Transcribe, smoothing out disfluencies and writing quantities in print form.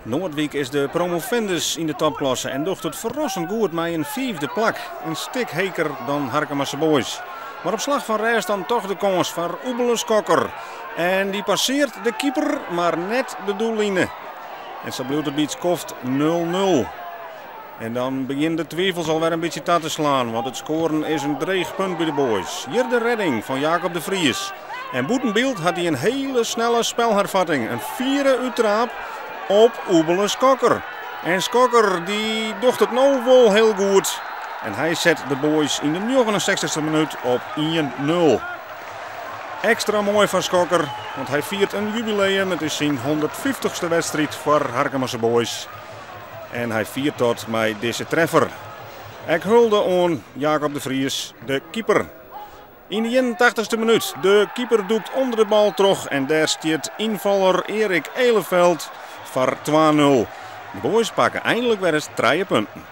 Noardwyk is de promovendus yn de topklasse en docht it ferrassend goed mei in fiifde plak. In stik heger dan Harkemase Boys. Mar op slach fan rêst dan toch de kâns foar Oebele Skokker. En dy passearret de keeper, mar net de doelline. En sa bliuwt it by it skoft 0-0. En dan begjinne de twivels alwer in bytsje ta te slaan, want it skoaren is in dreech punt by de Boys. Hjir de rêding fan Jacob de Vries. En bûten byld hat hy in hiele snelle spulherfetting. In fiere úttraap op Oebele Skokker. En Skokker dy docht it no wol hiel goed. En hy set de Boys yn de 69e minút op 1-0. Ekstra moai fan Skokker, want hy fiert in jubileum. It is syn 150ste wedstriid foar Harkemase Boys. En hy fiert dat mei dizze treffer. Ek hulde oan Jacob de Vries, de keeper. Yn de 81ste minút, de keeper dûkt ûnder de bal troch en dêr stiet ynfaller Erik Eleveld foar 2-0. De Boys pakke einlik wer ris trije punten.